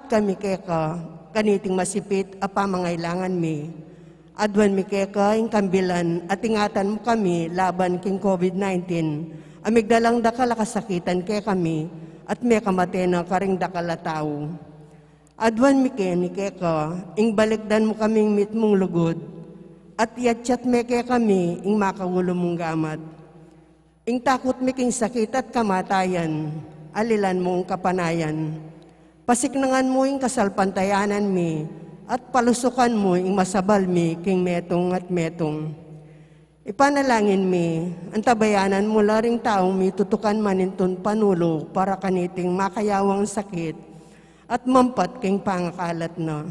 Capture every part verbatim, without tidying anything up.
kami keka kaniting masipit a pamangailangan mi. Aduan mi keka ing kambilan at ingatan mu kami laban king COVID nineteen, a migdalang dakal a kasakitan kekami at mekamate na karing dakal a tau. Aduan mi keni keka ing balikdan mu kaming mitmung lugud at iyatyat me kekami ing makaulu mung gamat. Ing takut mi king sakit at kamatayan, alilan mu ing kapanayan. Pasiknangan mu ing kasalpantayanan mi at palusukan mu ing masabal mi king metung at metung. Ipanalangin mi, antabayanan mu la ring taung mitutukan manintun panulu para kaniting makayawang sakit at mampat king pangakalat na.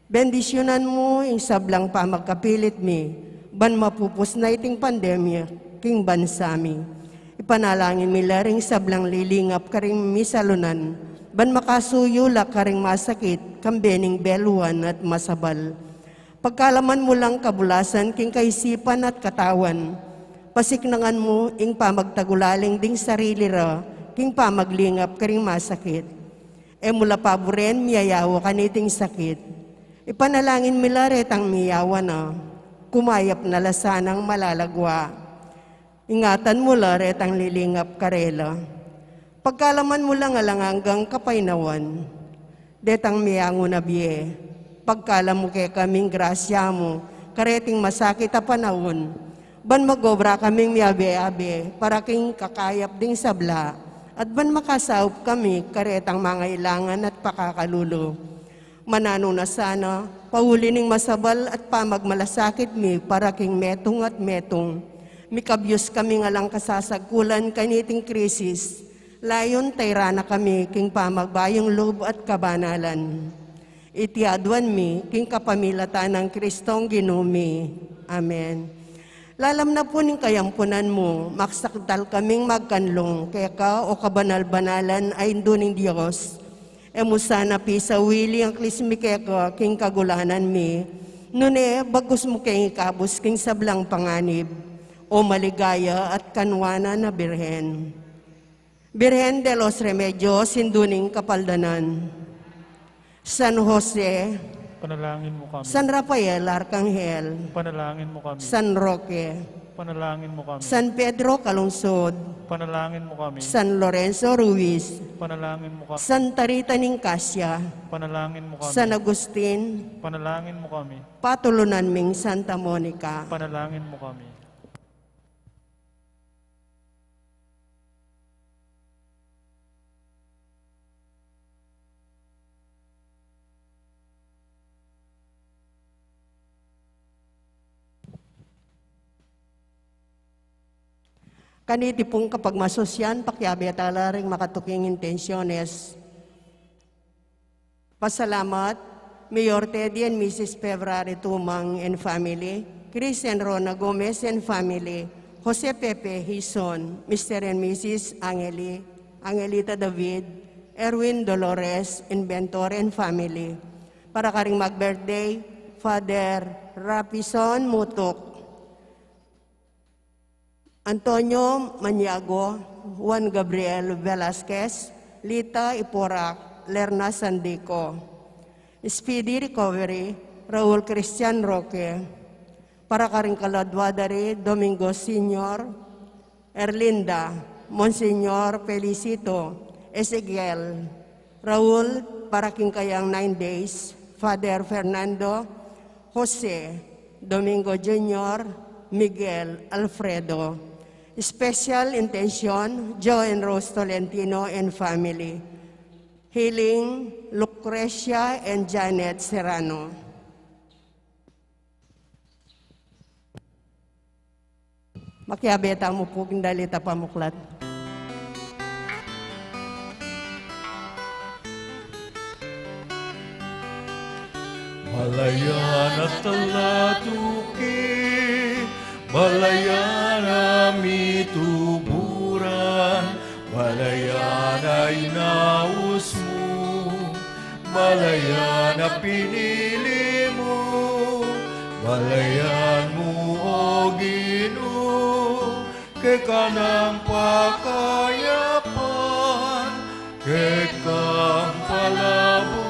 Bendisyunan mu ing sablang pamagkapilit mi ban mapupus na iting pandemya king bansa mi. Ipanalangin mi la ring sablang lilingap karing misalunan ban makasuyu la karing masakit kambe ning beluan at masabal. Pagkalaman mu lang kabulasan king kaisipan at katawan. Pasiknangan mu ing pamagtagulaling ding sarili ra king pamaglingap karing masakit. E mu la paburen miyayawa kaniting sakit. Ipanalangin mi la retang miyawa na, kumayap na la sanang malalagwa. Ingatan mu la retang lilingap karela. Pagkalaman mu lang alang anggang kapaynawan. Detang miyangu na bie, pagkalam mu kekaming grasya mu kareting masakit a panaun, ban magobra kaming miyabe-abe para king kakayap ding sabla, at ban makasaup kami karetang mangailangan at pakakalulu. Mananu na sana, pauli ning masabal at pamagmalasakit mi para king metung at metung. Mikabyus kaming alang kasasagkulan kaniting krisis, layun tayra na kami king pamagbayung lub at kabanalan. Iti aduan mi king kapamilatan nang Kristong Ginu mi. Amen. Lalam na pu ning kayampunan mu, maksakdal kaming magkanlung keka, o kabanal-banalan a Indu ning Dios. E mu sana pisawili ing aklis mi keka king kagulanan mi, nune bagkus mu keng ikabus king sablang panganib, o maligaya at kanuanan a Birhen. Birhen de los Remedios, Indu ning Kapaldanan. San Jose, panalangin mu kami. San Rafael Arkanghel, panalangin mu kami. San Roque, panalangin mu kami. San Pedro Calungsod, panalangin mu kami. San Lorenzo Ruiz, panalangin mu kami. Santa Rita ning Cassia, panalangin mu kami. San Agustin, panalangin mu kami. Patulunan ming Santa Monica, panalangin mu kami. Kaniti pung kapagmasusyan, pakiabe tala ring makatuking intensyones. Pasalamat, Mayor Teddy and Missus February Tumang and family, Chris and Rona Gomez and family, Jose Pepe Hison, Mister and Missus Angeli, Angelita David, Erwin Dolores, Inventor and family. Para karing mag-birthday, Father Rapison Mutuk, Antonio Maniago, Juan Gabriel Velasquez, Lita Iporac, Lerna Sandico. Speedy recovery, Raul Christian Roque. Para karing kaladwa da ri, Domingo Senior, Erlinda, Monsignor Felicito, Ezekiel, Raul, para king kayang nine days, Father Fernando, Jose, Domingo Junior, Miguel, Alfredo. Special intention, Joe and Rose Tolentino and family. Healing, Lucrecia and Janet Serrano. Makiabe tamu pu king dalit a pamuklat. Balayan a talatuki, balayan a mituburan, balayan a inaus mu, balayan a pinili mu, balayan mu, o Ginu, keka nang pakayapan, keka ing palabu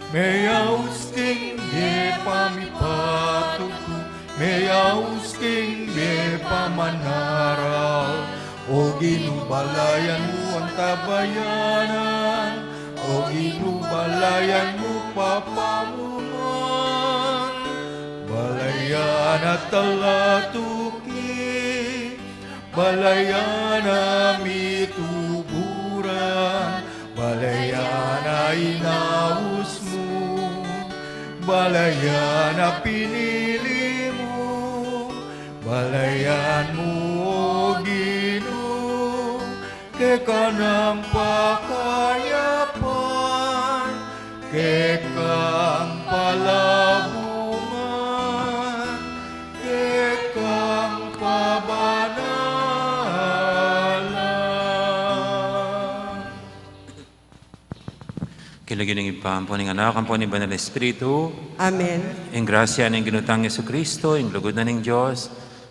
Meyaus king mie pamipatud ku, meyaus king mie pamanaraw. O Ginu, balayan mu antabayanan, O Ginu, balayan mu papamunuan. Balayan a talatuki, balayan a mituburan, balayan a inaus mu, balayan a pinili mu, balayan mu, O Ginu, keka nang pakayapan, keka ang palabungan, keka ang pabanalan. King lagyu ning Ibpa, ampo ning Anak, ampo ning Banal Espiritu. Amen. Ing grasya ning Ginu tang Jesucristo, ing lugud na ning Dios,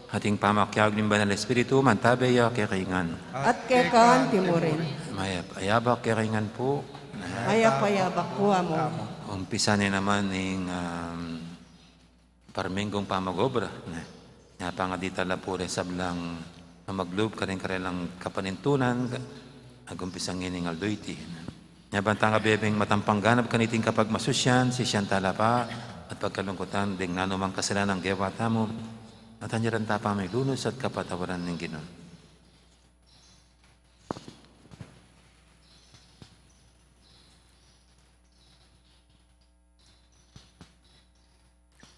at ing pamakiabe ning Banal Espiritu, mantabe ya kekayu ngan. At keka anti mu rin. Mayap a yabak kekayu ngan pu. Mayap a yabak pu, Amo. Umpisan ne naman ing, um, parminggong pamag-obra, ne. Nya pa nga di tala pu ring sablang mamaglub karing karelang kapanintunan, agumpisang ining aldo iti. Nya ban tang abebeng matampang ganap kaniting kapagmasusyan, sisian tala pa at pagkalungkutan ding nanumang kasalanan gewa tamu, at anyaran ta pa milunus at kapatawaran ning Ginu.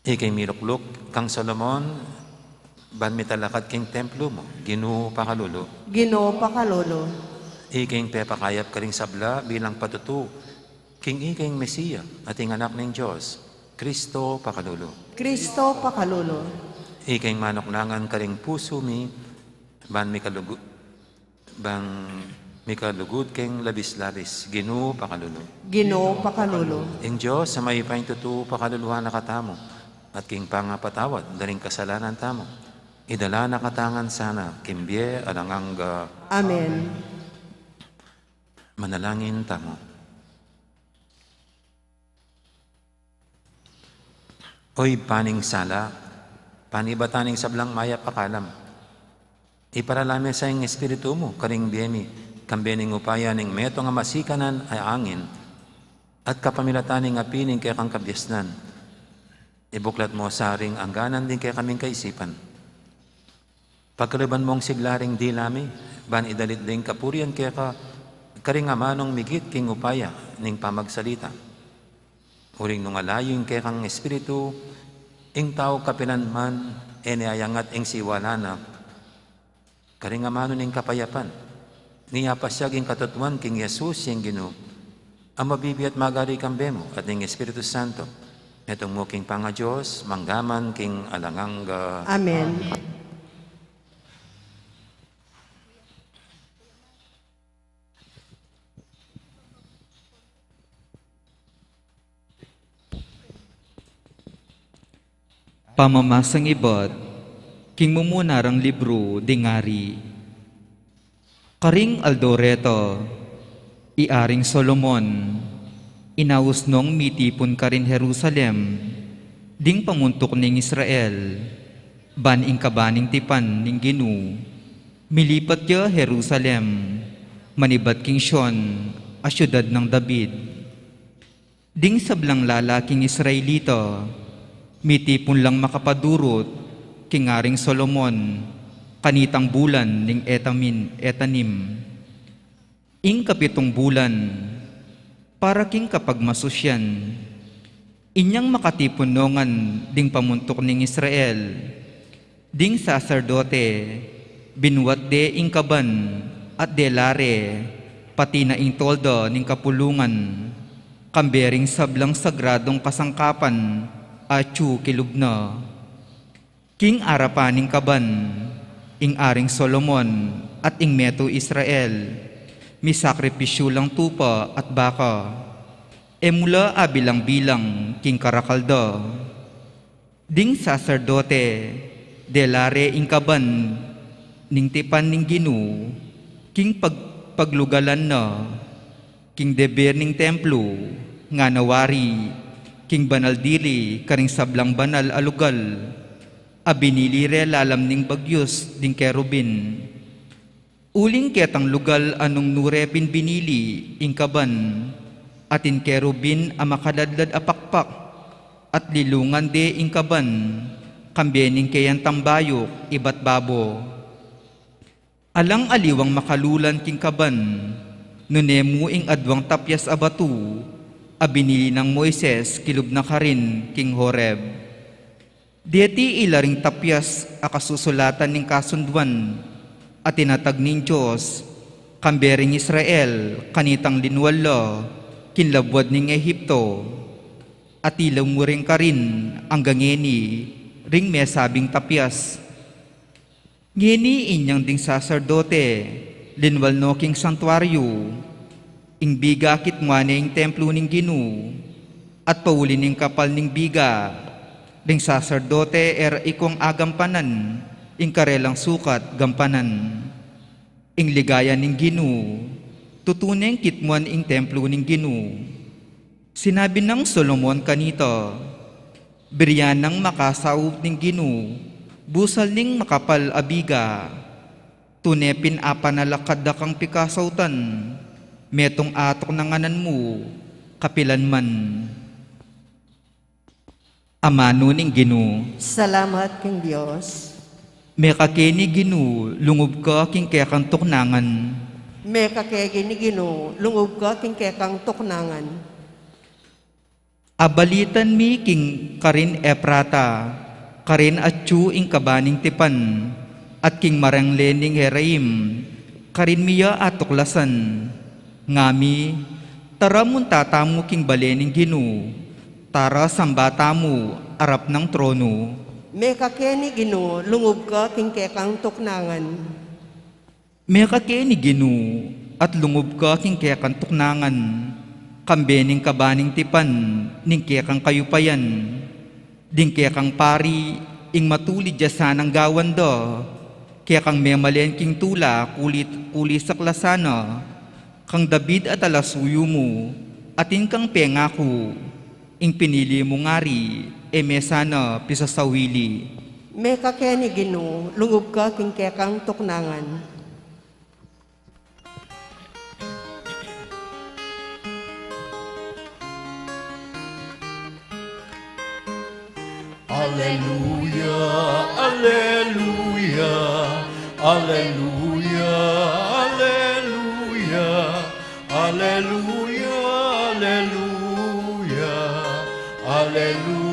Ikeng milukluk kang Solomon, ban mitalakad king templo mu, Ginu pakalulu. Ginu pakalulu. Ikeng pepakayap karing sabla bilang patutu king ikeng Mesia, at ing Anak ning Dios, Kristo pakalulu. Kristo pakalulu. Ikeng manuknangan karing pusu mi, ban mikalugu-, bang mikalugud keng labis-labis, Ginu pakalulu. Ginu pakalulu. Ing Dios a mayupayang tutu pakaluluan na katamu, at king pangapatawad da ring kasalanan tamu, idala na katamu ngan sana king bie alang angga. Amen. Manalangin tamu. O Ibpa ning sala, panibatan ning sablang mayap a kalam, iparala me sa ing Espiritu mu karing bie mi, kambe ning upaya ning metung a masikanan a angin, at kapamilatan ning api ning kekang kabiasnan, ibuklat mu sa ring angganan ding kekaming kaisipan. Pagkaluban mung sigla ring dila mi, ban idalit ding kapurian keka karing amanung migit king upaya ning pamagsalita. Uling nung alayu ing kekang Espiritu, ing tau kapilan man e ne ayangat ing siwala na karing amanu ning kapayapan, ning apasiag ing katutuan king Jesus ing Ginu, a mabibie at magari kambe mu at ning Espiritu Santo, metung mu king pangaDios, mangga man king alang angga. Amen. Pamamasang ibat king mumuna rang libru ding Ari. Karing aldo reta, i Aring Solomon, inaus nong mitipun karin Jerusalem ding pamuntuk ning Israel, ban ing kaban ning tipan ning Ginu, milipat ya Jerusalem, manibat king Sion, a siudad nang David. Ding sablang lalaking Israelita, mitipun lang makapadurut king Aring Solomon, kanitang bulan ning Etamin, Etanim. Ing kapitung bulan, para king kapagmasusyan, inyang makatipun no ngan ding pamuntuk ning Israel, ding saserdote, binuat de ing kaban at dela re, pati na ing tolda ning kapulungan, kambe ring sablang sagradung kasangkapan atyu kilub na. King arapan ning kaban, ing Aring Solomon at ing metung Israel, misakripisyu lang tupa at baka, e mu la abilang-bilang king karakal da. Ding saserdote, dela re ing kaban ning tipan ning Ginu, king pag-, paglugalan na, King deber ning templo, ngana wari, king banal dili karing sablang banal a lugal, a binili re lalam ning bagyus ding kerubin. Uling ketang lugal a nung nu re pin binili ing kaban, atin kerubin a makaladlad a pakpak, at lilungan de ing kaban, kambe ning keyang tambayuk ibat babo. Alang aliwang makalulan king kaban, nune mu ing adwang tapyas a batu, a binili nang Moises kilub na karin king Horeb. Deti ila ring tapyas a kasusulatan ning kasunduan, a tinatag ning Dios, kambe ring Israel, kanitang linwal la, king labuad ning Ehipto, at ila mu ring karin, angga ngeni, ring mesabing tapyas. Ngeni inyang ding saserdote, linwal no king santuaryu, ing biga kitmuan ne ing templo ning Ginu, at pauli ning kapal ning biga, ding saserdote e ra ikwang agampanan, ing karelang sukat gampanan. Ing ligaya ning Ginu, tutu neng kitmuan ing templo ning Ginu. Sinabi nang Solomon kanita, birian nang makasaup ning Ginu, busal ning makapal a biga. Tune pin apanalakad da kang pikasautan, metung atuk na nganan mu, kapilan man. Amanu ning Ginu. Salamat king Dios. Mekakeni Ginu, lungub ka king kekang tuknangan. Mekakeni Ginu, lungub ka king kekang tuknangan. Abalitan mi king karin Efrata, karin atyu ing kabaning tipan, at king mareng le ning Efraim, karin mi ya atuklasan. Ngami, tara munta tamu king bale ning Ginu, tara samba tamu arap nang tronu. Mekakeni Ginu, lungub ka king kekang tuknangan. Mekakeni Ginu, at lungub ka king kekang tuknangan, kambe ning kabaning tipan, ning kekang kayupayan, ding kekang pari, ing matulid ya sanang gawan da, kekang memalen king tula, kulit, kulisak la sana, kang David a talasuyu mu, atin kang pengaku, ing pinili mung ari, e me sana pisasawili. Mekakeni Ginu, lungub ka king kekang tuknangan. Aleluya, aleluya, aleluya, aleluya, aleluya, aleluya, aleluya.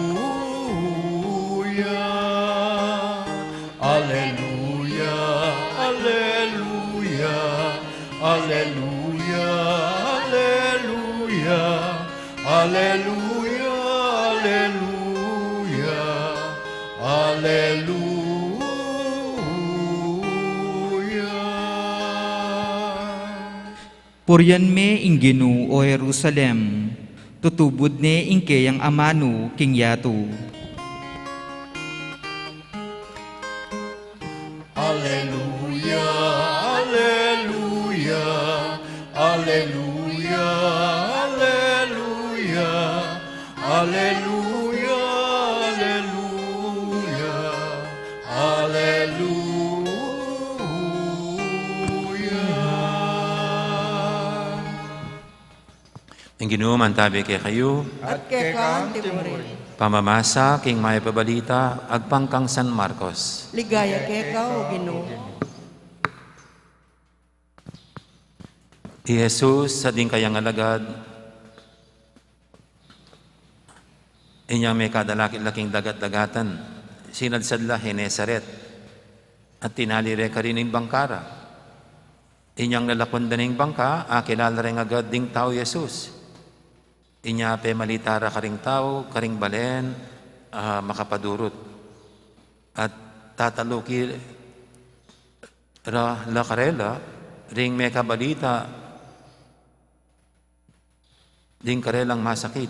Aleluya, aleluya, aleluya, aleluya, aleluya, aleluya, aleluya. Purian me ing Ginu, o Jerusalem, tutubud ne ing keyang amanu king yatu. Aleluya, aleluya, aleluya, aleluya, aleluya, aleluya, aleluya. Ing Ginu mantabi kekayu. At keka antimurin. Pamamasa king Mayap a Balita agpang kang San Marcos. Ligaya keka, o Ginu. I Jesus at ding kayang alagad, inyang mekadalakit la king dagat-dagatan, sinadsad la Genesaret, at tinali re karin ing bangka ra. Inyang lalakwan da ning bangka, akilala reng agad ding tau i Jesus. Inya pemalita ra karing tau, karing balen, a makapadurut. At tataluki ra la karela, ring mekabalita ding karelang masakit,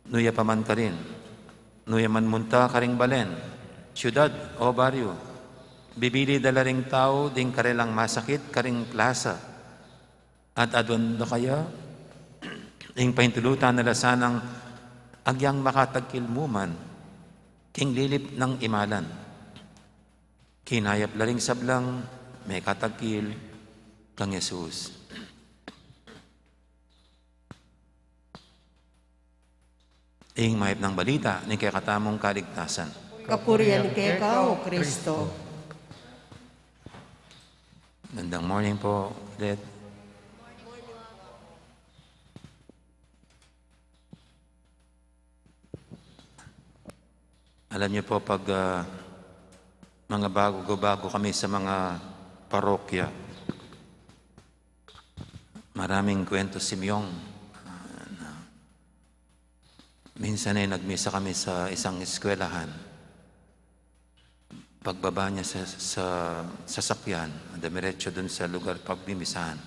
nu ya pa man karin, nu ya man munta karing balen, siudad, o baryu, bibili da la ring tau ding karelang masakit karing plasa. At aduan da kaya, ing paintulutan na la sanang agyang makatagkil mu man king lilip nang imalan. Kinayap la ring sablang mekatagkil kang Jesus. Ing mayap nang balita ning kekatamung kaligtasan. Kapurian keka, O Kristo. Magandang morning po ulit. Alam niyo po, pag, ah, mga bago-bago kami sa mga parokya, maraming kwento si Myong. Ah, na, minsan ay nagmisa kami sa isang eskwelahan. Pagbaba niya sa, sa sasakyan, dumiretso dun sa lugar pagmimisahan.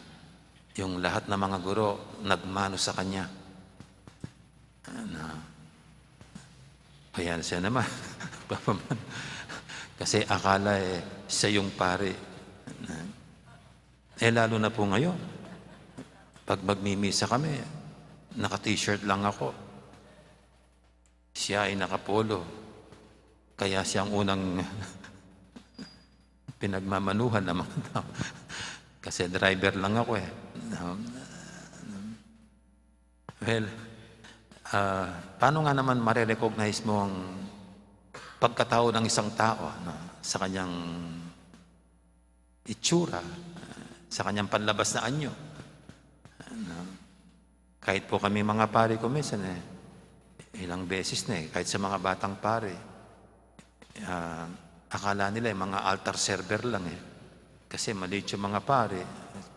Yung lahat ng mga guro nagmano sa kanya. Na, kaya siya naman, papaman. Kasi akala, eh, siya yung pari. Na, eh, lalo na po ngayon. Pag magmimisa kami, naka-t-shirt lang ako. Siya ay nakapolo. Kaya siyang unang pinagmamanuhan ng mga tao. Kasi driver lang ako, eh. Well, ah, paano nga naman mare-recognize mo ang pagkatao ng isang tao, no, sa kanyang itsura, sa kanyang panlabas na anyo? No? Kahit po kami mga pari ko minsan, eh, ilang beses na, eh, kahit sa mga batang pari, ah, akala nila, eh, mga altar server lang, eh. Kasi maliit yung mga pari,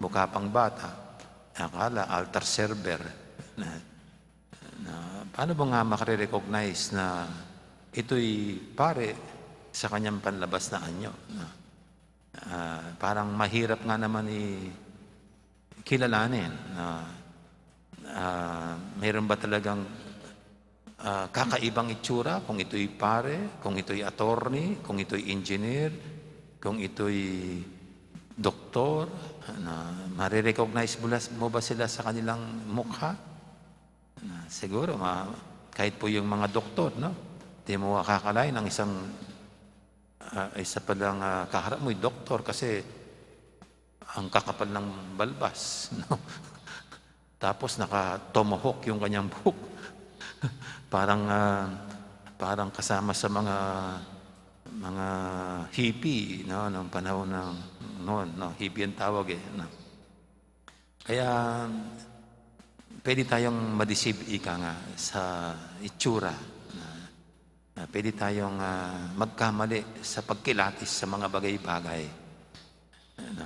mukha pang bata, akala altar server. Na, na, paano mo nga makare-recognize na ito'y pari sa kanyang panlabas na anyo? Na, ah, parang mahirap nga naman i-, kilalanin na, ah, meron ba talagang, ah, kakaibang itsura, kung ito'y pare, kung ito'y attorney, kung ito'y engineer, kung ito'y doktor, na mare-recognize mo la-, mo ba sila sa kanilang mukha? Na, siguro, ma-, kahit po yung mga doktor, no? Di mo akakalain ang isang, ah, isa palang, ah, kaharap mo'y doktor kasi ang kakapal ng balbas, no? Tapos naka-tomahawk yung kanyang buhok. Parang, ah, parang kasama sa mga, mga hippie, no, ng panahon ng noon, no? Hippie ang tawag, eh, no? Kaya, pwede tayong ma-deceive, ika nga, sa itsura. Na, na pwede tayong, ah, magkamali sa pagkilatis sa mga bagay-bagay. Ano?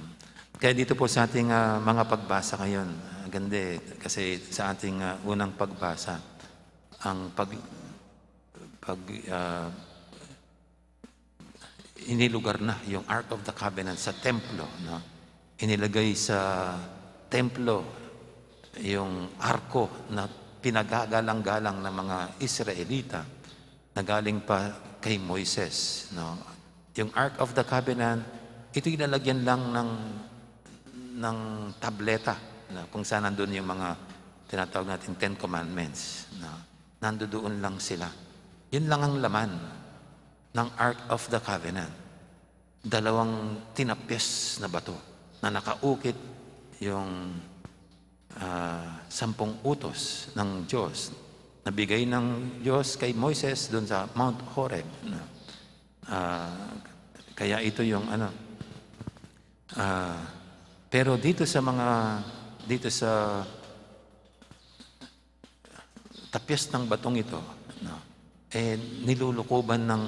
Kaya dito po sa ating, ah, mga pagbasa ngayon, ah, ganda eh, kasi sa ating, ah, unang pagbasa, ang pag-, pag-, ah, inilugar na yung Ark of the Covenant sa templo, no? Inilagay sa templo yung arko na pinagagalang-galang ng mga Israelita na galing pa kay Moises, no? Yung Ark of the Covenant, ito yung lalagyan lang ng, ng tableta, no? Kung saan nandun yung mga tinatawag nating Ten Commandments, no? Nandoon lang sila. Yun lang ang laman ng Ark of the Covenant. Dalawang tinapyas na bato na nakaukit yung, ah, sampung utos ng Diyos na bigay ng Diyos kay Moises doon sa Mount Horeb, no? Ah, kaya ito yung ano, ah, pero dito sa mga, dito sa tapyas ng batong ito, no, eh, nilulukuban ng,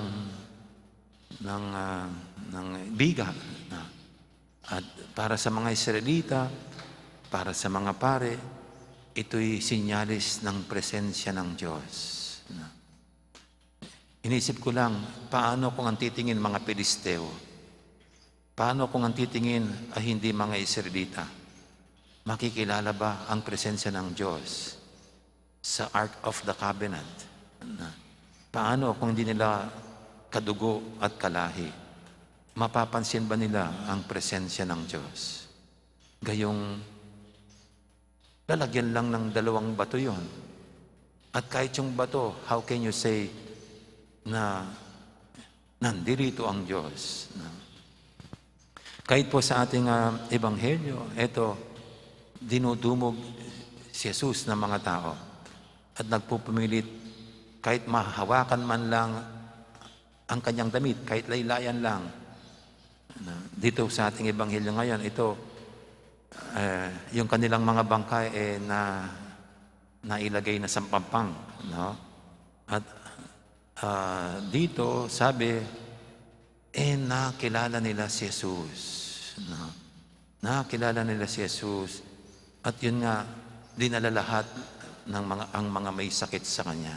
ng, ah, ng biga, no? At para sa mga Israelita, para sa mga pare, ito'y sinyalis ng presensya ng Diyos, no? Inisip ko lang, paano kung ang titingin mga Pilisteo? Paano kung ang titingin ay hindi mga Israelita? Makikilala ba ang presensya ng Diyos sa Ark of the Covenant? Na, paano kung hindi nila kadugo at kalahi? Mapapansin ba nila ang presensya ng Diyos? Gayong Lalagyan lang ng dalawang bato yon. At kahit yung bato, how can you say na nandirito ang Diyos? No? Kahit po sa ating, ah, ebanghelyo, eto, dinudumog si Jesus ng mga tao at nagpupumilit, kahit mahawakan man lang ang kanyang damit, kahit laylayan lang. Na, dito sa ating ebanghelyo ngayon, ito, eh, yung kanilang mga bangkay, eh, na, nailagay na sa pampang, no? At, ah, dito, sabi, eh, nakilala nila si Jesus, no? Nakilala nila si Jesus. At yun nga, dinala lahat ng mga, ang mga may sakit sa kanya.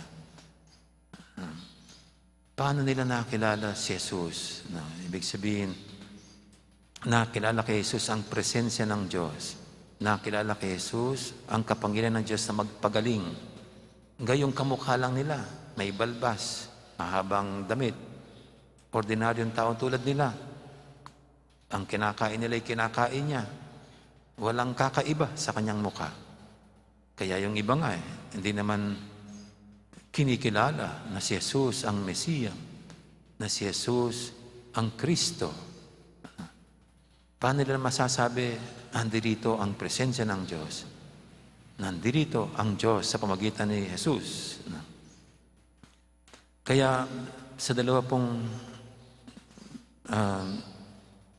Paano nila nakilala si Jesus? No, ibig sabihin, nakilala kay Jesus ang presensya ng Diyos. Nakilala kay Jesus ang kapangyarihan ng Diyos na magpagaling. Gayong kamukha lang nila, may balbas, mahabang damit, ordinaryong tao tulad nila. Ang kinakain nila ay kinakain niya. Walang kakaiba sa kanyang mukha. Kaya yung iba nga, eh, hindi naman kinikilala na si Jesus ang Mesiya, na si Jesus ang Kristo. Paano nila masasabi, "Nandirito ang presensya ng Diyos"? Nandirito ang Diyos sa pamagitan ni Jesus. Kaya sa dalawa pong, ah,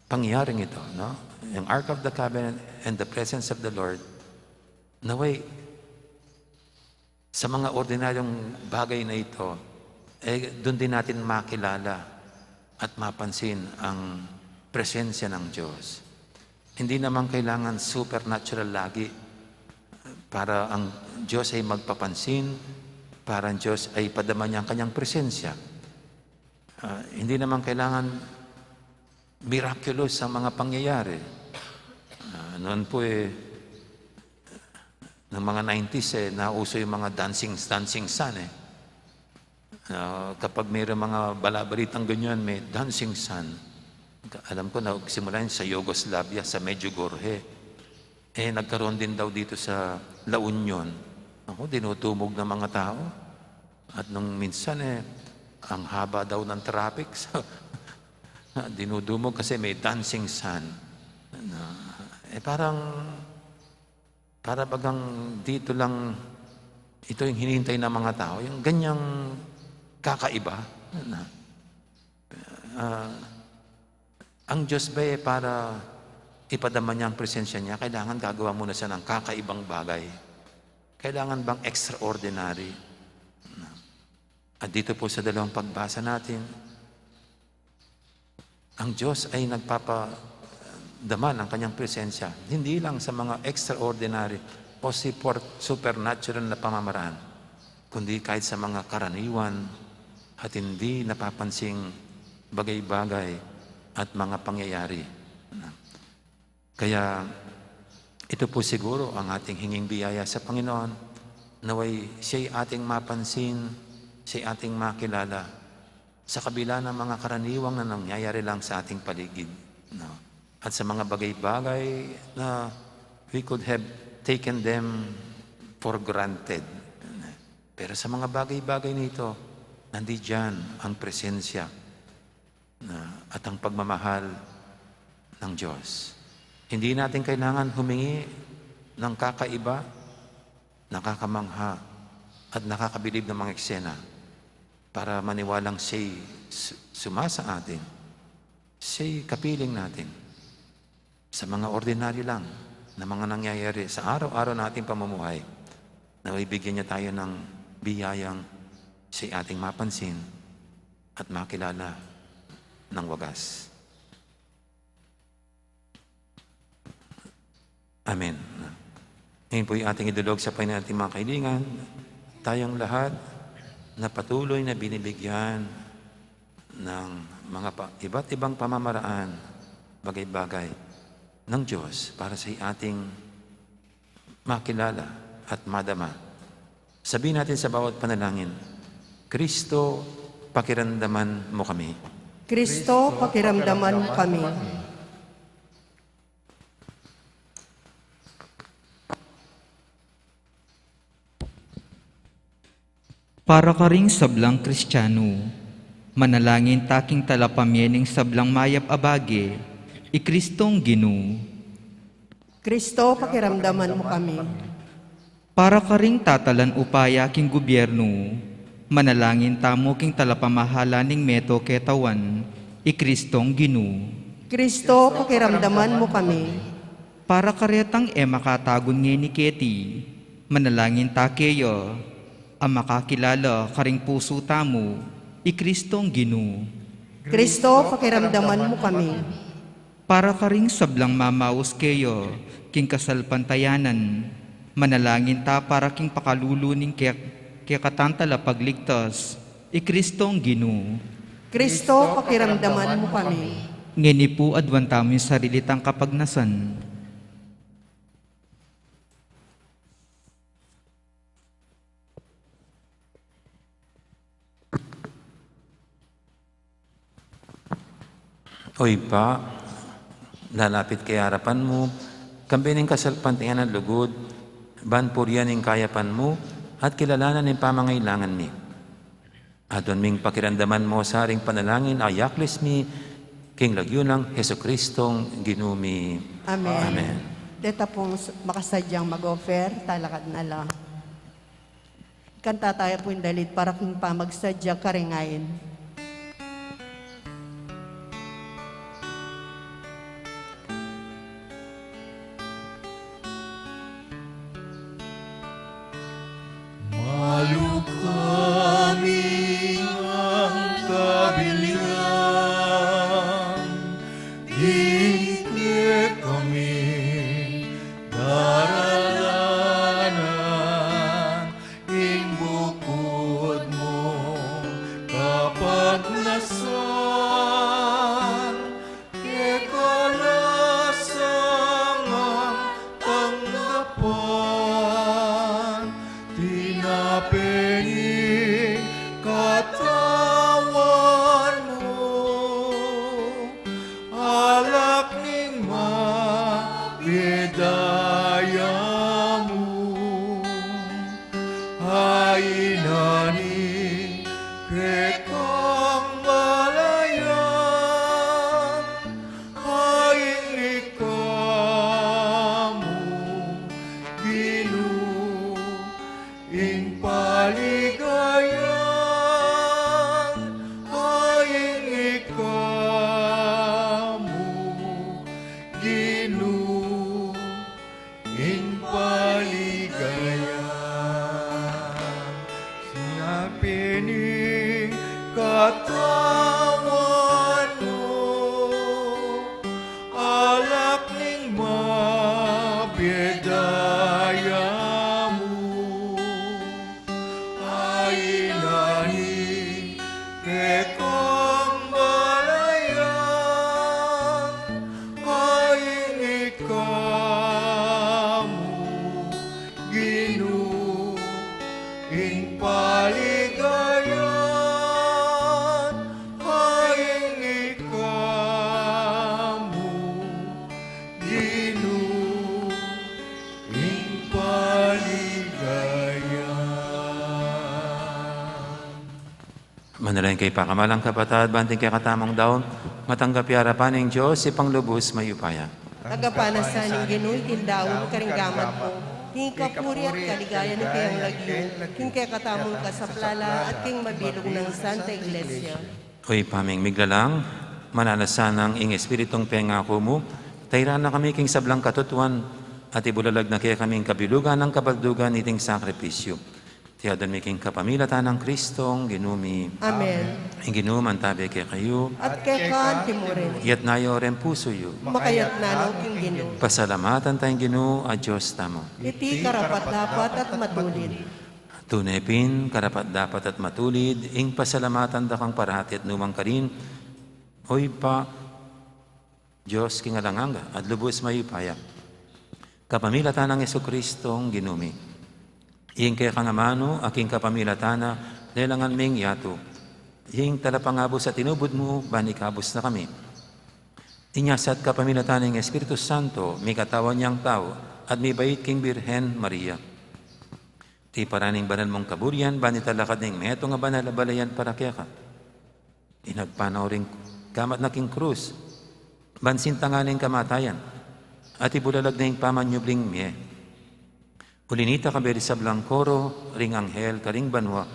pangyayaring ito, no? Yung Ark of the Covenant and the presence of the Lord, naway, sa mga ordinaryong bagay na ito, eh, dun din natin makilala at mapansin ang presensya ng Diyos. Hindi naman kailangan supernatural lagi para ang Diyos ay magpapansin, para ang Diyos ay padama niya ang kanyang presensya. Ah, hindi naman kailangan miraculous ang mga pangyayari. Ah, noon po, eh, ng mga nineties, eh, nauso yung mga dancing, dancing sun, eh. Ah, kapag mayroong mga balabalitang ganyan, may dancing sun. Alam ko, nagsimula yun sa Yugoslavia, sa Medjugorje. Eh, nagkaroon din daw dito sa La Union. Ako, dinudumog ng mga tao. At nung minsan, eh, ang haba daw ng traffic. So, dinudumog kasi may dancing sun. Na, eh, parang, para bagang dito lang, ito yung hinihintay ng mga tao, yung ganyang kakaiba. Na, ah, ang Diyos ba, eh, para ipadama niya ang presensya niya, kailangan gagawa muna siya ng kakaibang bagay. Kailangan bang extraordinary? At dito po sa dalawang pagbasa natin, ang Diyos ay nagpapadama ng kanyang presensya, hindi lang sa mga extraordinary o sipor-, supernatural na pamamaraan, kundi kahit sa mga karaniwan at hindi napapansing bagay-bagay at mga pangyayari. Kaya ito po siguro ang ating hinging biyaya sa Panginoon, naway siya'y ating mapansin, siya'y ating makilala sa kabila ng mga karaniwang na nangyayari lang sa ating paligid, no? At sa mga bagay-bagay na we could have taken them for granted. Pero sa mga bagay-bagay nito, nandiyan ang presensya na, at ang pagmamahal ng Diyos. Hindi natin kailangan humingi ng kakaiba, nakakamangha, at nakakabilib na mga eksena para maniwalang siya'y su-, suma sa atin, siya'y kapiling natin. Sa mga ordinaryo lang na mga nangyayari sa araw-araw nating pamumuhay, naway bigyan niya tayo ng biyayang siya'y ating mapansin at makilala ng wagas. Amen. Ngayon po'y ating idulog sa Panginoon ating mga kaibigan, tayong lahat na patuloy na binibigyan ng mga pa-, iba't ibang pamamaraan, bagay-bagay ng Diyos para sa ating makilala at madama. Sabihin natin sa bawat panalangin, "Kristo, pakiramdaman mo kami." Kristo, pakiramdaman mo kami. Para karing sablang Kristiano, manalangin ta king talapamie ning sablang mayap a bage, i Kristong Ginu. Kristo, pakiramdaman mu kami. Para karing tatalan upaya king gubyernu, manalangin tamu king talapamahala ning meto ketawan, i Kristong Ginu. Kristo, pakiramdaman mu kami. Para karetang e makatagun ngeni keti, manalangin ta keya, a makakilala karing pusu tamu, i Kristong Ginu. Kristo, pakiramdaman mu kami. Para karing sablang mamaus keya king kasalpantayanan, manalangin ta para king pakalulu ning ke-, kekatang talapagligtas, i Kristong Ginu. Kristo, pakiramdaman mu kami. Ngeni pu, aduan tamu ing sarili tang kapagnasan. O Ibpa, lalapit ke arapan mu, kambe ning kasalpantayanan at lugud, ban purian ing kayapan mu, at kilalanan ing pamangailangan mi. Aduan ming pakiramdaman mu sa ring panalangin a yaklis mi, king lagyu nang Jesucristong Ginu mi. Amen. Amen. Deta pung s-, makasadyang mag-offer, talakad na la. Kanta taya pu ing dalit para king pamagsadya karing ain. Malukam ing kabilian, di kekami daralanan ing bukud mung kapagnasan. Keka la sangang tanggapan, tinape ning katawan mu, alak ning mabie daya mu. Aina ning kekang balayan, ain ika mu, Ginu, ing paligayan, ain ika mu, Ginu, ing paligayan. Sinabi ning katawan mu, alak ning mabie daya mu. Aina ning kekang balayan, ain ika mu, Ginu, ing paligayan, ain ika mu, Ginu, ing paligayan. Manalangin kayu, pakamalan kung kapatad, ban ing kekatamung daun matanggap ya king arapan ning Dios, Ibpang lubus mayupaya. Tanggapan na sa ning Ginu iting daun karing gamat mu, king kapurian at kaligayan ning kayang lagyu, king kekatamung kasaplalan at king mabilug nang Santa Iglesia. O Ibpa ming miglalang, mananu la sanang ing Espiritung pengaku mu, tairan na kami king sablang katutuan, at ibulalag na kekami ing kabilugan nang kabaldugan niting sakripisyu. Iti adwan mi king kapamilatan nang Kristong Ginu mi. Amen. Ing Ginu mantabe kekayu. At keka mu rin. Itas yu ring pusu yu. Makaitas no king Ginu. Pasalamatan taya ing Ginu a Dios tamu. Iti karapat-dapat at matulid. Tune pin, karapat-dapat at matulid, ing pasalamatan da kang parati at nukarin man, O Ibpa, Dios king alang angga at lubus mayupaya. Kapamilatan nang Jesucristong Ginu mi. Ing kekang amanu, a king kapamilatan na lelangan ming yatu. Ing talapangabus a tinubud mu, ban ikabus na kami. Inya sa at kapamilatan ning Espiritu Santo, mikatawan yang tau, at mibait king Birhen Maria. Tiparan ing banal mung kaburian, ban italakad ning metung a banal a balayan para keka. Inagpanaw ring gamat na king krus, ban sintangan ing kamatayan, at ibulalag na ing pamanyubling mie. Uli na nita, kayabe ring sablang koro ring anghel karing banua,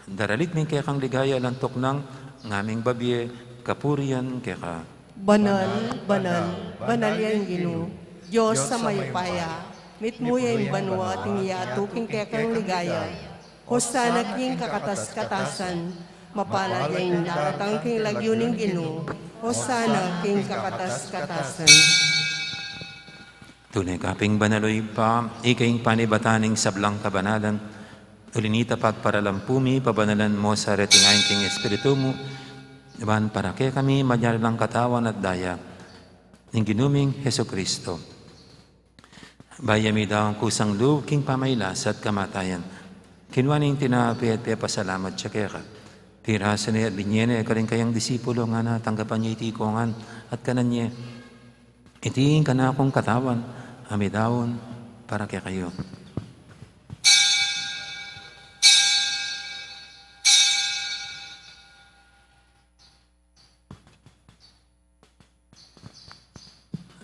daralit mi ing kekang ligaya alang tuknang, ngaming babie kapurian keka. Banal, banal, banal ya ing Ginu, Dios a mayupaya, mitmu ya ing banua at ing yatu king kekang ligaya. Hosana king kakatas-katasan, mapalad ya ing daratang king lagyu ning Ginu, Hosana king kakatas-katasan. Tune ka pin banal, o Ibpa, ika ing panibatan ning sablang kabanalan. Uli na nita, pagparalampu mi, pabanalan mu sa reting ain king Espiritu mu, ban para kekami maging katawan at daya ning Ginu ming Jesucristo. Bayu ya midaun kusang lub king pamagkasakit at kamatayan, kinua ne ing tinape at pepasalamat ya keka. Pirasu ne at binie ne karing kayang disipulo, ngana, tanggapan ye iti kongan at kanan ye. Iti ing kanakung katawan a midaun para kekayu.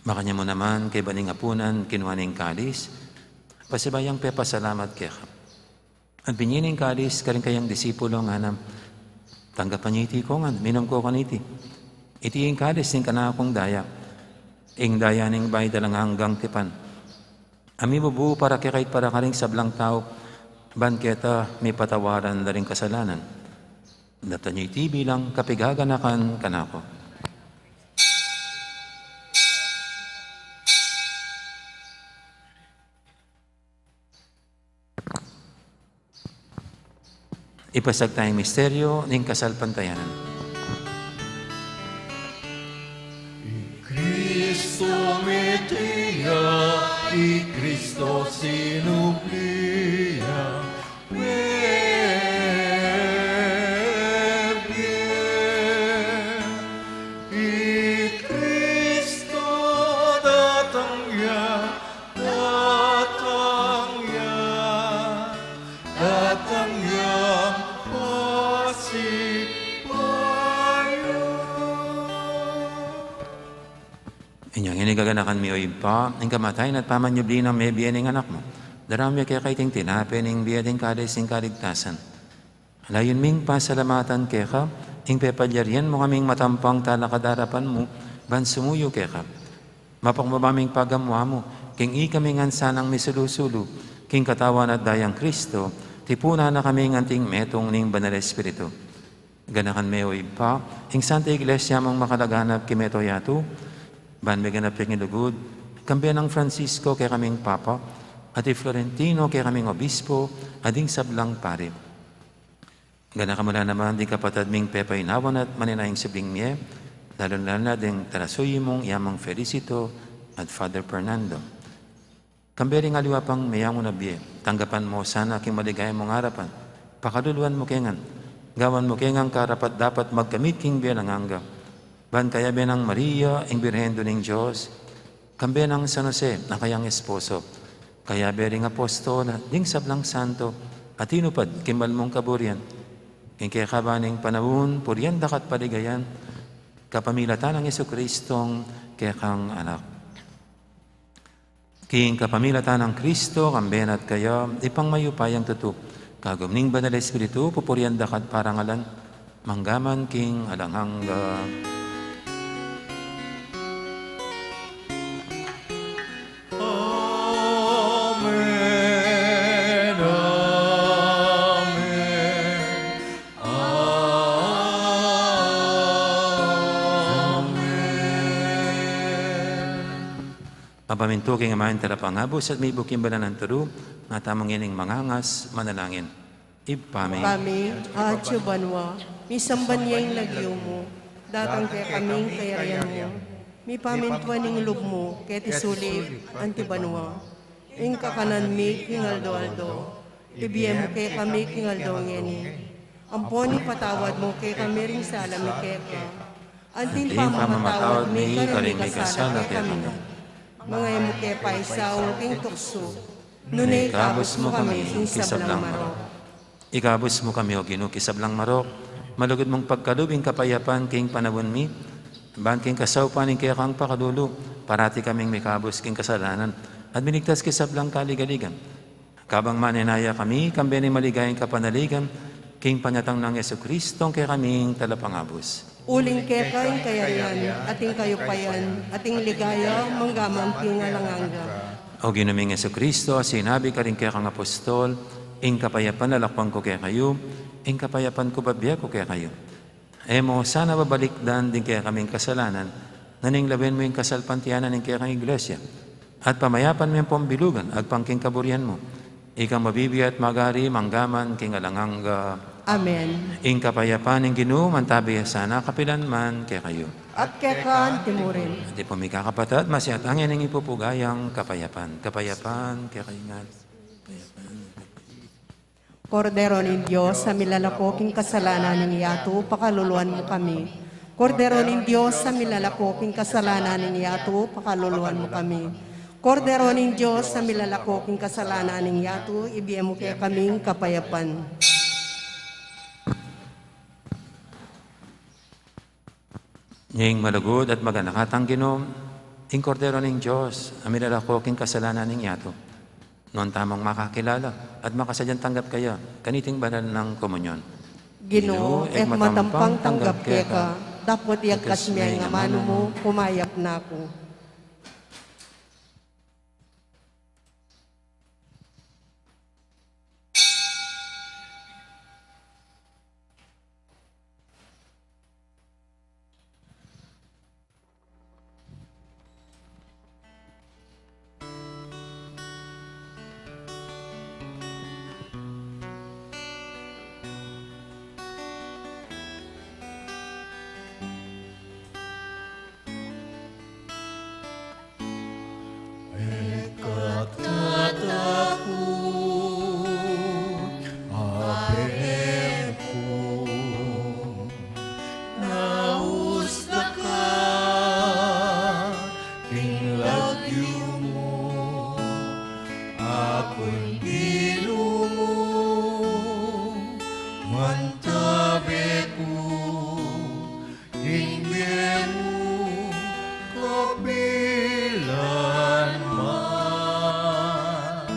Makanyan mu naman, kaybat ning apunan, kinua ne ing kalis, pasibayu yang pepasalamat keka. At binie ne ing kalis karing kayang disipulo, ngana, tanggapan ye iti kongan, minum kayu kaniti. Iti ing kalis ning kanakung daya, ing daya ning bayu at alang anggang tipan, a mibubu para kekayu at para karing sablang tau, ban kanita mipatawaran la ring kasalanan. Daptan ye iti bilang kapaganakan kanaku. Ipasiag taya ing misteryu ning kasalpantayanan. I Kristu mete ya, i Kristu sinubli ya, mebie. I Kristu datang ya, datang ya, datang yang pasibayu. Inya ngeni, gaganakan mi, o Ibpa, ing kamatayan at pamanyubli nang mebie ning Anak mu. Daraun mi keka iting tinape ning bie at ing kalis ning kaligtasan. Layun ming pasalamatan keka ing pepalyarian mu kaming matampang talakad king arapan mu, ban sumuyu keka. Mapakubaba ming pagamu-amu king ikami ngan sanang misulu-sulu king katawan at dayang Kristu, tipunan na kami ngan anting metung ning Banal Espiritu. Ganakan me, o Ibpa, ing Santa Iglesia mung makalaganap king mabilug a yatu, ban miganap ya king lugud, kambe nang Francisco kekaming Papa, at i Florentino kekaming Obispo, at ding sablang pari. Ganakan mu la naman ding kapatad ming pepaynawan at manenaya ing subling mie, lalu-lalu na ding talasuyu mung i Amang Felicito at Father Fernando. Kambe ring aliwa pang meyangu na bie, tanggapan mu sana king maligaya mung arapan, pakaluluan mu ke ngan, gawan mu ke ngan karapat-dapat magkamit king bie alang angga. Ban kayabe nang Maria, ing Birhen Indu ning Dios, kambe nang San Jose a kayang esposo, kayabe ring apostol, ding sablang santo, a tinupad king banal mung kaburian, king kekaban ning panaun, purian da ka at paligayan, kapamilatan nang Jesucristong kekang Anak. King kapamilatan nang Kristo, kambe na at kaya, Ibpang mayupayang tutu, kagum ning Banal Espiritu, pupurian da ka at parangalan, mangga man king alang angga. Amen, amen, amen. Mapamintu king Ama ing Talapangabus at mibuk king banal a turu, ngan tamu ngening mangangas manalangin. Ibpa mi, Ibpa mi, atsu ka banua, misamban ya ing lagyu mu, datang kekami ing kayarian mu, mipamintuan ing lub mu, keti sulip anti banua. Ing kakanan mi king aldo-aldo, ibie mu kekami king aldo ngeni. Ampon ipatawad mu kekami ring sala mi keka, anti ing pamamatawad mi karing mikasala kekami. Manga e mu ke paisaul king tuksu, Nune ikabus mu kami king sablang marok. Ikabus mu kami, O Ginu, king sablang marok. Malugud mung pagkalub ing kapayapan king panaun mi, ban king kasaupan ning kekang pakalulu, parati kaming mikabus king kasalanan at miligtas king sablang kaligaligan. Kabang manenaya kami, kambe ning maligayang kapanaligan, king panyatang nang Jesucristo, ing kekaming Talapangabus. Uling keka ing kayarian, at ing kayupayan, at ing ligaya, mangga man king alang angga. O Ginu ming Jesucristo, a sinabi karing kekang apostol, ing kapayapan lalakwan ku kekayu, ing kapayapan ku babie ku kekayu. E mu sana babalikdan ding kekaming kasalanan, nune lawen mu ing kasalpantayanan ning kekang Iglesia, at pamayapan mu yang pambilugan agpang king kaburian mu. Ikang mabibie at magari mangga man king alang angga. Amen. Ing kapayapan ning Ginu mantabi ya sana kapilan man kekayu. At keka anti mu rin. At pu, mikakapatad, masiat angin ing ipupuga yang kapayapan. Kapayapan kekayu ngan. Kordero ning Dios, a milalako king kasalanan ning yatu, pakaluluan mu kami. Kordero ning Dios, a milalako king kasalanan ning yatu, pakaluluan mu kami. Kordero ning Dios, a milalako king kasalanan ning yatu, ibie mu kekami ing kapayapan. Ning malugud at maganakang Ginu, ing Kordero ning Dios, a milalako king kasalanan ning yatu. Nuan tamung makakilala at makasadyang tanggap kaya kaniting banal nang komunyon. Ginu, e ku matampang tanggap keka, dapot iyagkas me ing amanu mu, pumayap na ku. Ika tatakut, Abe ku, nausda ka king lagyu mu, aku ing Ginu mu, mantabe ku, king bie mu kapilan man,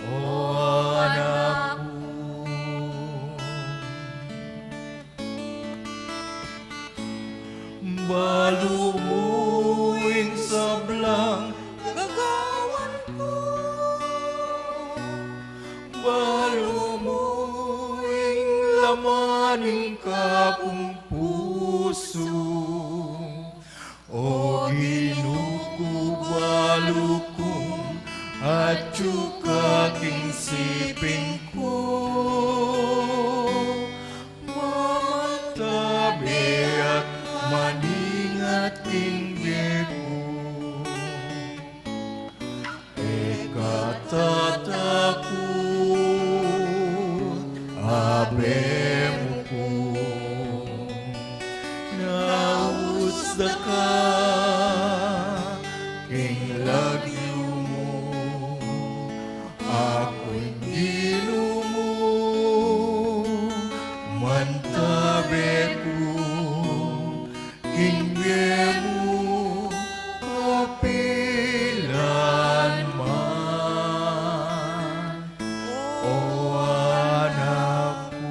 o anak ku. Balu mu ing sablang gagawan ku, balu mu ing laman ning kapung pusu. O Ginu ku, balu kung atyu ka king siping ku, mamantabe at maningat king bie ku. Ika tatakut, Abe mu ku, nausda ka king lagyu mu, aku ing Ginu mu, mantabe ku, king bie mu kapilan man, o anak ku.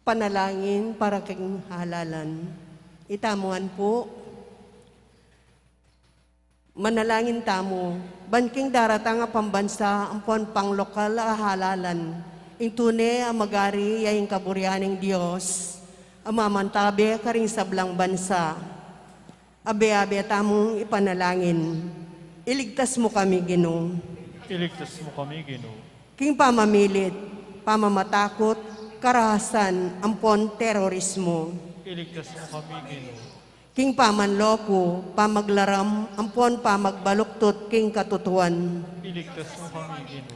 Panalangin para king halalan. Itamu ngan pu. Manalangin tamu, ban king daratang a pambansa ampon panglokal a halalan, ing tune a magari ya ing kaburian ning Dios. a mamantabe karing sablang bansa. Abe-abe tamung ipanalangin. Iligtas mu kami, Ginu. Iligtas mu kami, Ginu. King pamamilit, pamamatakut, karahasan, ampon terorismo. Iligtas mu kami, Ginu. King pamanloko, pamaglaram, ampon pamagbaluktut king katutuan. Iligtas mu kami, Ginu.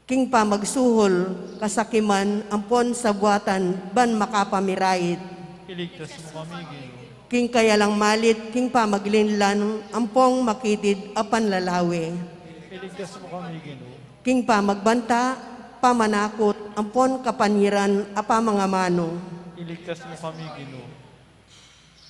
King pamagsuhul, kasakiman, ampon sabuatan ban makapamirayit. Iligtas mu kami, Ginu. King kayalang malit, king pamaglinlan, ampon makitid a panlalawe. Iligtas mu kami, Ginu. King pamagbanta, pamanakut, ampon kapanyiran a pamangamanu. Iligtas mu kami, Ginu.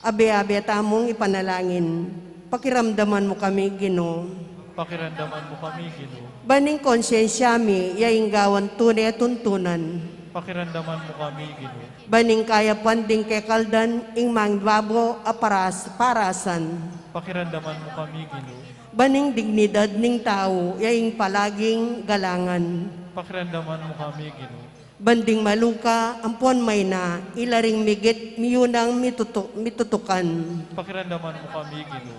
Abe-abe tamung ipanalangin. Pakiramdaman mu kami, Ginu. Pakiramdaman mu kami, Ginu. Ban ing konsyensya mi, ya ing gawan tune tuntunan. Pakiramdaman mu kami, Ginu. Ban ing kayapan ding kekaldan, ing mangibabo a paras-, parasan. Pakiramdaman mu kami, Ginu. Ban ing dignidad ning tau, ya ing palaging galangan. Pakiramdaman mu kami, Ginu. Ban ding maluka, ampon maina, ila ring migit, miyunang mitutu-, mitutukan. Pakiramdaman mu kami, Ginu.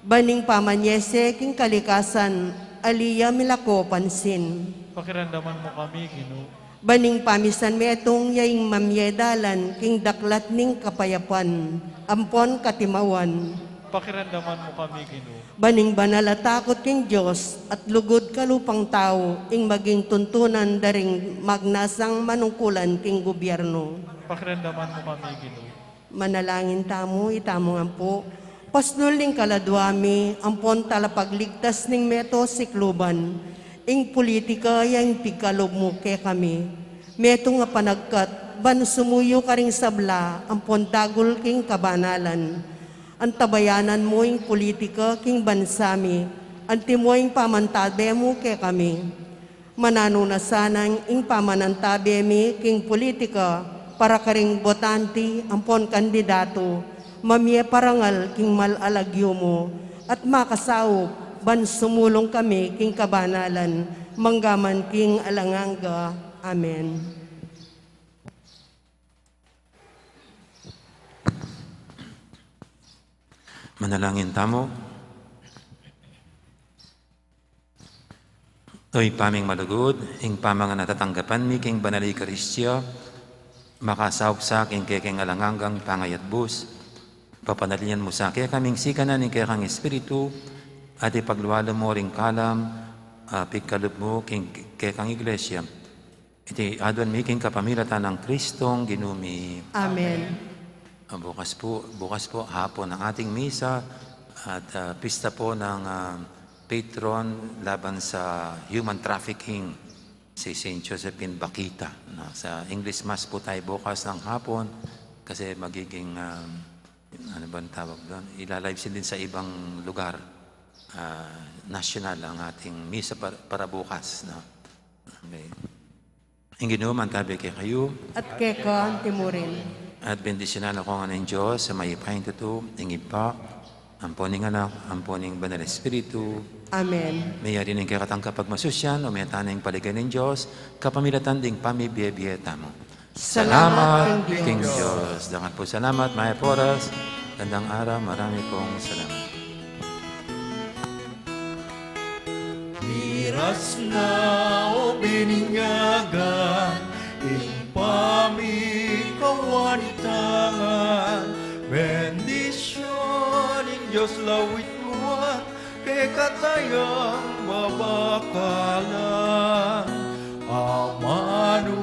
Ban ing pamanyese, king kalikasan, ali ya milako pansin. Pakiramdaman mu kami, Ginu. Ban ing pamisan metung, ya ing mamye dalan, king daklat ning kapayapan, ampon katimawan. Pakiramdaman mu kami, Ginu. Ban ing banal a takut king Dios at lugud kalupang tau ing maging tuntunan da ring magnasang manungkulan king gubyernu. Pakiramdaman mu kami, Ginu. Manalangin tamu, itamu ngan pu. Pasnul ning kaladua mi, ampon talapagligtas ning meto sikluban, ing pulitika ya ing pigkalub mu kekami. Metung a panagkat, ban sumuyu karing sabla, ampon dagul king kabanalan. Antabayanan mu ing pulitika king bansa mi, antimo ing pamantabe mu kekami. Mananu na sanang ing pamanantabe mi king pulitika para karing botante ampon kandidatu, mamie parangal king mal a lagyu mu, at makasaup ban sumulung kami king kabanalan, manggaman king alang angga. Amen. Manalangin tamu. O Ibpa ming malugud, ing pamangan a tatanggapan mi king Banal a Eukaristia, makasaup sa king kekeng alang anggang pangayatbus. Papanalinan mu sa kekami ing sikanan ning kekang Espiritu, at ipaglualu mu ring kalam a pigkalub mu king kekang Iglesia. Iti aduan mi king kapamilatan nang Kristong Ginu mi. Amen. Ah, bukas po, bukas po, hapon ang ating misa at, ah, pista po ng, ah, patron laban sa human trafficking, si Saint Josephine Bakhita, no? Sa English Mass po tayo bukas ng hapon kasi magiging, ah, ano ba ang tawag doon? Ilalive stream din sa ibang lugar. Ah, national ang ating misa para, para bukas, no? Okay. Ing Ginu mantabe kekayu. At keka antimurin. At bendisyunan na kayu ngan ning Dios a mayupaya king tutu, ing Ibpa, ampo ning Anak, ampo ning Banal a Espiritu. Amen. Mayari ning kekatang kapagmasusian, o meta ning paligaya ning Dios, kapamilatan ding pamibie-bie tamu. Salamat king Dios. Dangat pung salamat, mayap a oras, gandang araw, marami pong salamat. Miras na o bininyagan, ing pamikawani tangan, bendisyun ning Dios lawit man, kekatang babakalan, amanu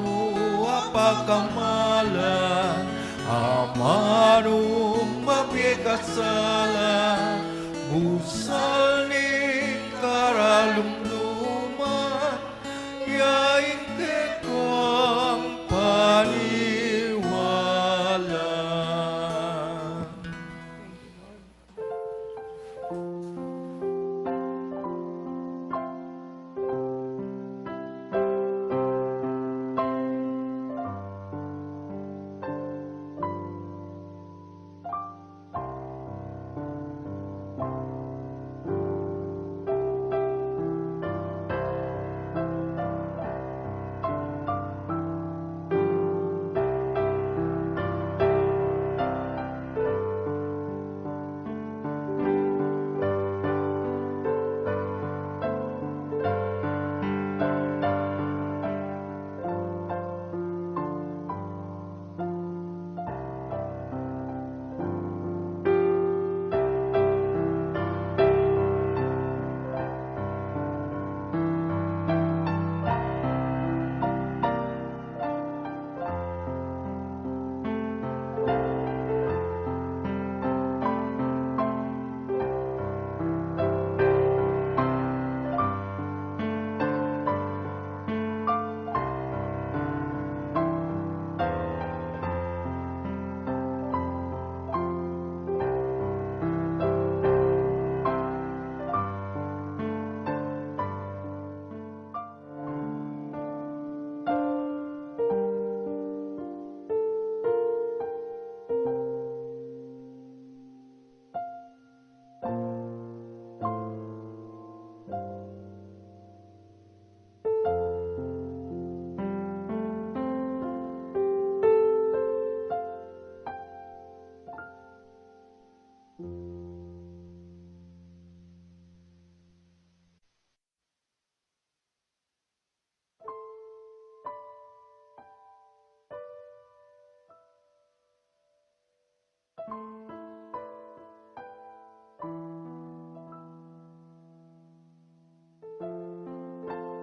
a pakamalan, amanu mabie kasala, busal